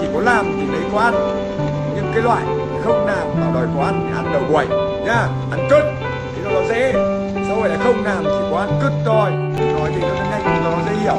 chỉ có làm thì mới có ăn, nhưng cái loại không làm mà đòi có ăn thì ăn đầu quầy nhá, ăn cứt thì nó, nó dễ. Xã hội là không làm chỉ có ăn cứt thôi. Nói thì nó nhanh, nó dễ hiểu.